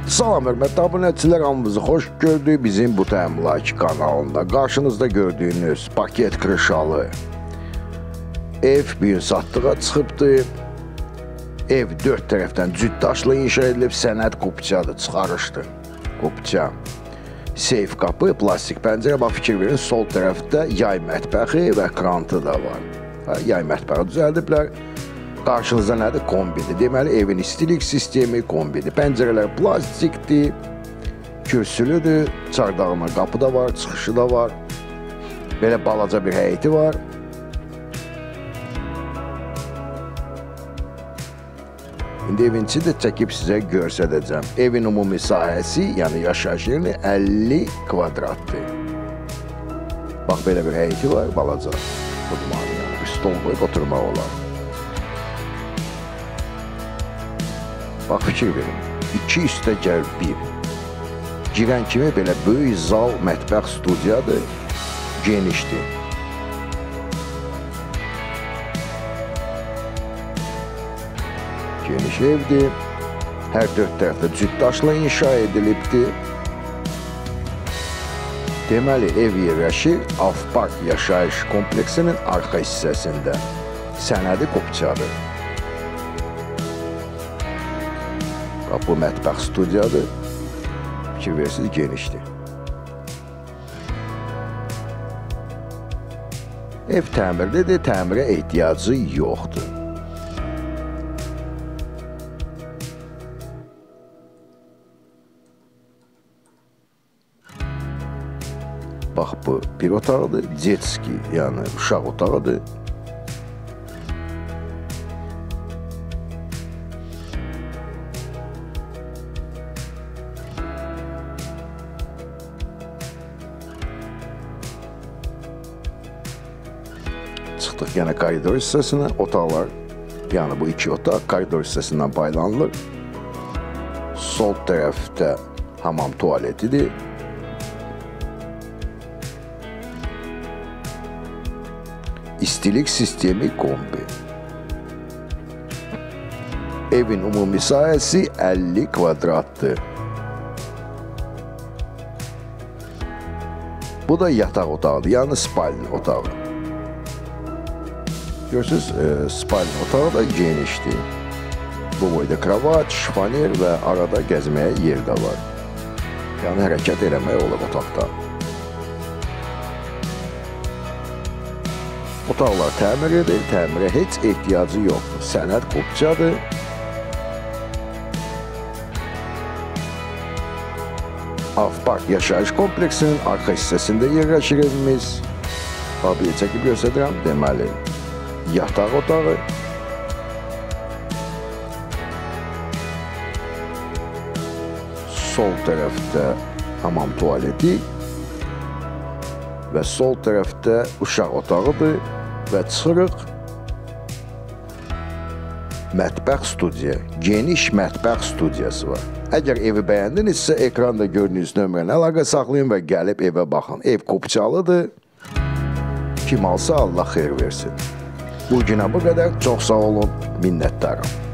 Salam hörmətli abunəçilər, hamınızı xoş gördük bizim bu Əmlak kanalında. Qarşınızda gördüyünüz paket krışalı ev bu gün satdığa çıxıbdır. Ev dörd tərəfdən cüt daşla inşa edilib, sənəd kopçadır, çıxarışdır. Kopça. Seyf qapı, plastik pəncərə. Bax, fikir verin, sol tərəfdə yay mətbəxi və krantı da var. Yay mətbəxi düzəldiblər. Qarşınızda nədir? Kombidir. Deməli, evin istilik sistemi kombidir. Pəncərələr plastikdir, kürsülüdür, çardağına qapı da var, çıxışı da var. Belə balaca bir həyəti var. İndi evin içi də çəkib sizə göstərəcəm. Evin ümumi sahəsi, yəni yaşayış yerinin 50 kvadratdır. Bax, belə bir həyəti var, balaca. Oturmalı, yəni bir stol qoyub oturmaq olar. Bax, fikir verin, 2 üstə gəl 1. Girən kimi belə böyük zal, mətbəx, studiyadır, genişdir. Geniş evdir. Hər dörd tərəfdə cüt daşla inşa edilibdir. Deməli, ev yerləşir Avpark yaşayış kompleksinin arxa hissəsində. Sənədi kopçadır. Bu mətbəx studiyadır. Fikir verirsiniz, genişdir. Ev təmirlidir, təmirə ehtiyacı yoxdur. Bax, bu bir otaqdır, detski, yəni uşaq otağıdır. Çıxdıq yenə koridor hissəsinə, otaqlar, yəni bu iki otaq koridor hissəsindən paylanılır. Sol tərəfdə hamam tualetidir. İstilik sistemi kombi. Evin ümumi sahəsi 50 kvadratdır. Bu da yataq otağıdır, yəni spalni otağı. Görürsünüz, spalni otağı da genişdir. Bu boyda kravat, şifanyer və arada gəzməyə yer də var. Yəni hərəkət eləmək olur otaqda. Otaqlar təmir edir, təmirə heç ehtiyacı yoxdur. Sənəd kopçadır. Avpark yaşayış kompleksinin arxa hissəsində yerləşir evimiz. Bax, bir çəkib göstərirəm, deməli, yataq otağı. Sol tərəfdə hamam tualeti və sol tərəfdə uşaq otağıdır və çıxırıq mətbəx studiya, geniş mətbəx studiyası var. Əgər evi bəyəndinizsə, ekranda gördüyünüz nömrəni əlaqə saxlayın və gəlib evə baxın. Ev kopçalıdır. Kim alsa Allah xeyir versin. Bugünə bu qədər. Çox sağ olun, minnətdaram.